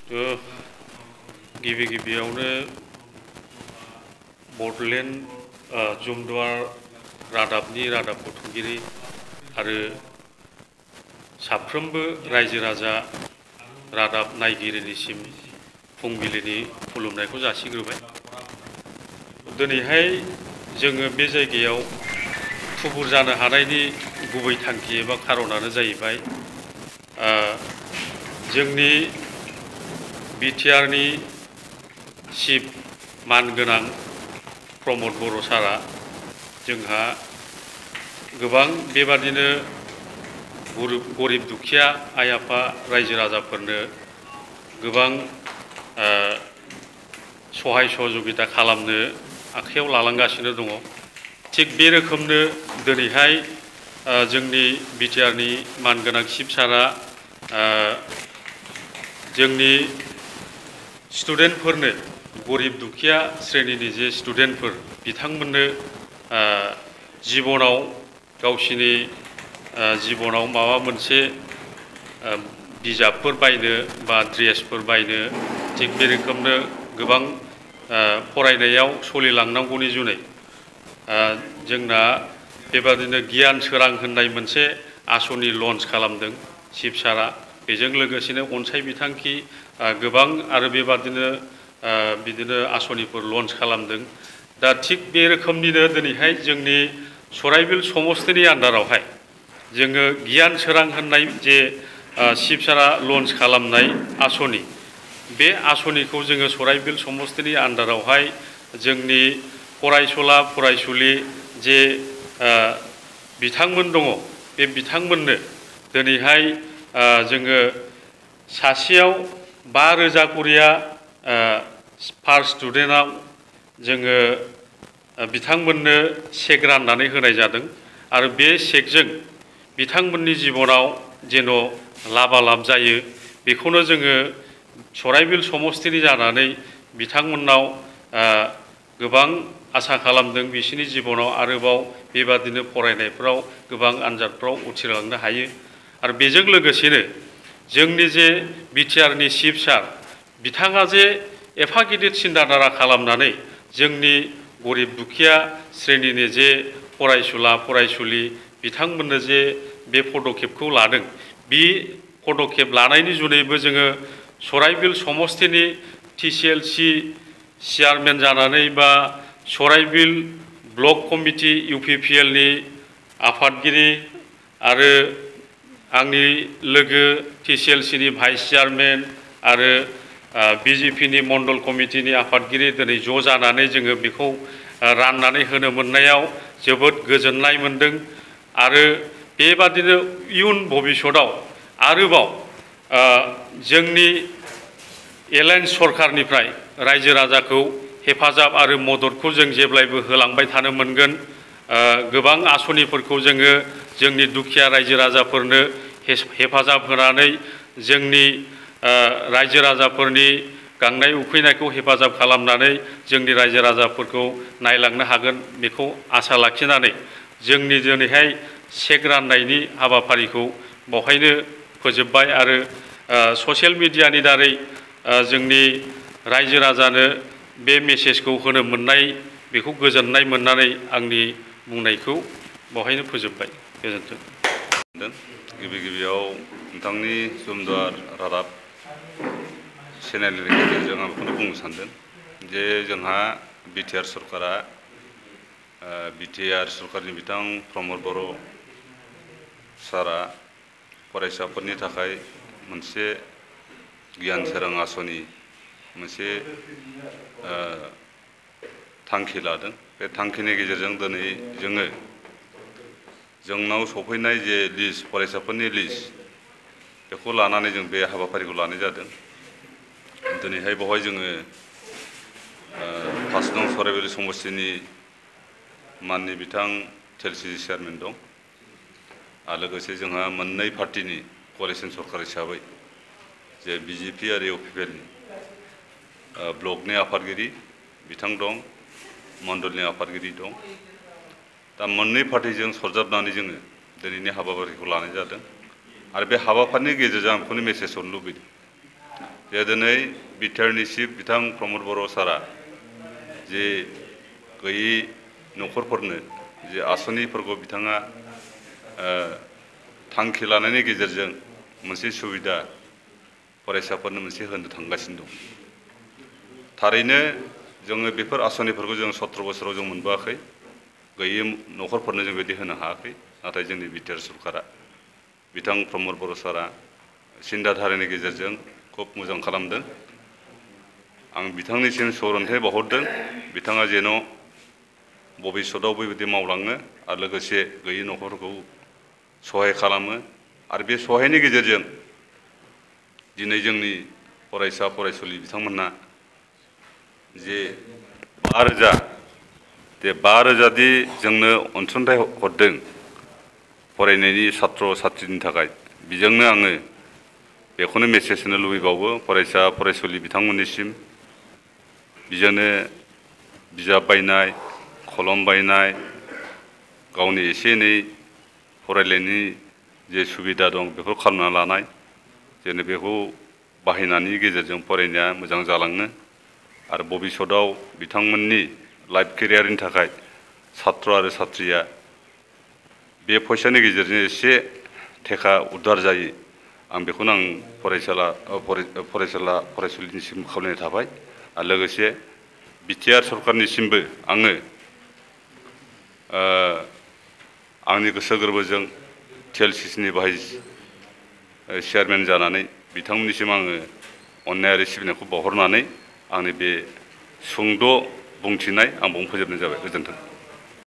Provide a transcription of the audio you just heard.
गिबि गिबियावनो बड'लेण्ड जुमदुवार रादाबनि रादाब बुथुमगिरि आरो साफ्रोमबो रायजो राजा रादाब नायगिरिनिसिम फुंबिलिनि खुलुमनायखौ जासिग्रोबाय। दिनैहाय जोङो बे जायगायाव थुबुर जानो हानायनि गुबै थांखि एबा खारनानो जाहैबाय जोंनि बिटिआरनि चिफ मानगोनां प्रमद बर' सारा जोंहा गोबां बेबादिनो गरिब दुखिया आइ आफा रायजो राजाफोरनो गोबां सहाय सहजुगिता खालामनो आखायाव लालांगासिनो दङ। थिग बे रोखोमनो दिनैहाय जोंनि बिटिआरनि मानगोनां चिफ सारा जोंनि स्टुडेन्टफोरनो गरिब दुखिया श्रेणीनि जे स्टुडेन्टफोर बिथांमोननो जिबनाव गावसिनि जिबनाव माबा मोनसे बिजाबफोर बायनो बा ड्रेसफोर बायनो थिग बे रोखोमनो गोबां फरायनायाव सोलिलांनांगौनि जुनै जोंना बेबादिनो गियान सोरां होननाय मोनसे आसनि लन्च खालामदों चिफ सारा। बेजों लोगोसेनो अनसाय बिथांखि गोबां आरो बिदिनो आसनिफोर लन्च खालामदों। दा थिग बे रोखोमनिनो दिनैहाय जोंनि सराइबिल समस्तिनि आन्दारावहाय जोङो गियान सोरां होननाय जे चिफ सारा लन्च खालामनाय आसनि, बे आसनिखौ जोङो सराइबिल समस्तिनि आन्दारावहाय जोंनि फरायसुला फरायसुलि जे बिथांमोन दङ बे बिथांमोननो दिनैहाय जोङो सासेयाव 5,000 करिया पार स्टुडेन्टआव जोङो बिथांमोननो चेक राननानै होनाय जादों आरो बे चेकजों बिथांमोननि जिबनाव जेन' लाबालाब जायो बेखौनो जोङो सराइबिल समस्तिनि जानानै बिथांमोननाव गोबां आसा खालामदों बिसोरनि जिबनाव आरोबाव बेबादिनो फरायनायफ्राव गोबां आनजादफ्राव उथ्रिलांनो हायो। आरो बेजों लोगोसेनो जोंनि जे बिटिआरनि चिफ सार बिथाङा जे एफा गिदिर सिन्ताधारा खालामनानै जोंनि गरिब दुखिया श्रेणीनि जे फरायसुला फरायसुलि बिथांमोननो जे बे पदखेबखौ लादों, बे पदखेब लानायनि जुनैबो जोङो सराइबिल समस्तिनि TCLC चेयारमेन जानानै बा सराइबिल ब्लक कमिटि UPPLनि आफादगिरि आरो आंनि लोगो TCLCनि भाइस चेयारमेन आरो BJPनि मण्डल कमिटिनि आफादगिरि दिनै ज' जानानै जोङो बेखौ राननानै होनो मोननायाव जोबोद गोजोननाय मोनदों। आरो बेबादिनो इयुन भबिष्यतआव आरोबाव जोंनि एलायन्स सरकारनिफ्राय रायजो राजाखौ हेफाजाब आरो मददखौ जों जेब्लायबो होलांबाय थानो मोनगोन। गोबां आसनिफोरखौ जोङो जोंनि दुखिया रायजो राजाफोरनो हेफाजाब होनानै जोंनि रायजो राजाफोरनि गांनाय उखैनायखौ हेफाजाब खालामनानै जोंनि रायजो राजाफोरखौ नायलांनो हागोन बेखौ आसा लाखिनानै जोंनि दिनैहाय चेक राननायनि हाबाफारिखौ बेवहायनो फोजोबबाय आरो ससियेल मिडियानि दारै जोंनि रायजो राजानो बे मेसेजखौ होनो मोननाय बेखौ गोजोननाय मोननानै आंनि बुंनायखौ बेवहायनो फोजोबबाय। गोजोन्थों। गिबि गिबियाव नोंथांनि जुमदुवार रादाब चेनेलनि गेजेरजों आं बेखौनो बुंनो सानदों जे जोंहा बिटिआर सरकारा बिटिआर सरकारनि बिथां प्रमद बर' सारा फरायसाफोरनि थाखाय मोनसे गियान सोरां आसनि मोनसे थांखि लादों। बे थांखिनि गेजेरजों दिनै जोंनाव सफैनाय जे लिस्ट फरायसाफोरनि लिस्ट बेखौ लानानै जों बे हाबाफारिखौ लानाय जादों। दिनैहाय बेवहाय जोङो 5 नं सराइबिल समस्तिनि माननि बिथां TCLC चेयारमेन दं आरो लोगोसे जोंहा मोननै पार्टिनि क'लिशन सरकार हिसाबै जे BJP आरो UPPLनि ब्लकनि आफादगिरि बिथां दं, मण्डलनि आफादगिरि दं। दा मोननै पार्टिजों सरजाबनानै जोङो दिनैनि हाबाफारिखौ लानाय जादों आरो बे हाबाफारिनि गेजेरजों आं बेखौनो मेसेज हरनो लुबैदों जे दिनै बिटिआरनि चिफ बिथां प्रमद बर' सारा जे गैयै न'खरफोरनो जे आसनिफोरखौ बिथाङा थांखि लानायनि गेजेरजों मोनसे सुबिदा फरायसाफोरनो मोनसे होनो थांगासिनो दं। थारैनो जोङो बेफोर आसनिफोरखौ जों 17 बोसोराव जों मोनबोआखै, गैयै न'खरफोरनो जों बिदि होनो हायाखै। नाथाय जोंनि बिटिआर सरकारा बिथां प्रमद बर' सारा सिन्ताधारानि गेजेरजों खुब मोजां खालामदों। आं बिथांनिसिम सुबुरुन्थाइ बावहरदों बिथाङा जेन' भबिष्यतआव बेबायदि मावलाङो आरो लोगोसे गैयै न'खरफोरखौ सहाय खालामो आरो बे सहायनि गेजेरजों दिनै जोंनि फरायसा फरायसुलि बिथांमोनहा जे 5,000 दि जोंनो अनसुंथाइ हरदों फरायनायनि छात्र छात्रीनि थाखाय, बेजोंनो आङो बेखौनो मेसेज होनो लुबैबावो फरायसा फरायसुलि बिथांमोननिसिम, बिजोंनो बिजाब बायनाय, कलम बायनाय, गावनि एसे एनै फरायनायनि जे सुबिदा दं बेखौ खालामना लानाय, जेन बेखौ बाहायनायनि गेजेरजों फरायनाया मोजां जालाङो आरो भबिष्यतआव बिथांमोननि लाइफ केरियारनि थाखाय छात्र आरो छात्रीया बे फैसानि गेजेरजों एसे थेखा उद्धार जायो। आं बेखौनो फरायसुलिनिसिम खावलायनाय थाबाय आरो लोगोसे बिटिआर सरकारनिसिमबो आङो आंनि गोसो गोरबोजों TLCCनि भाइस चेयारमेन जानानै बिथांमोननिसिम आङो अननाय आरो सिबिनायखौ बावहरनानै आंनि बे सुंद' बुंथिनाय आं बावनो फोजोबनाय जाबाय। गोजोन्थों।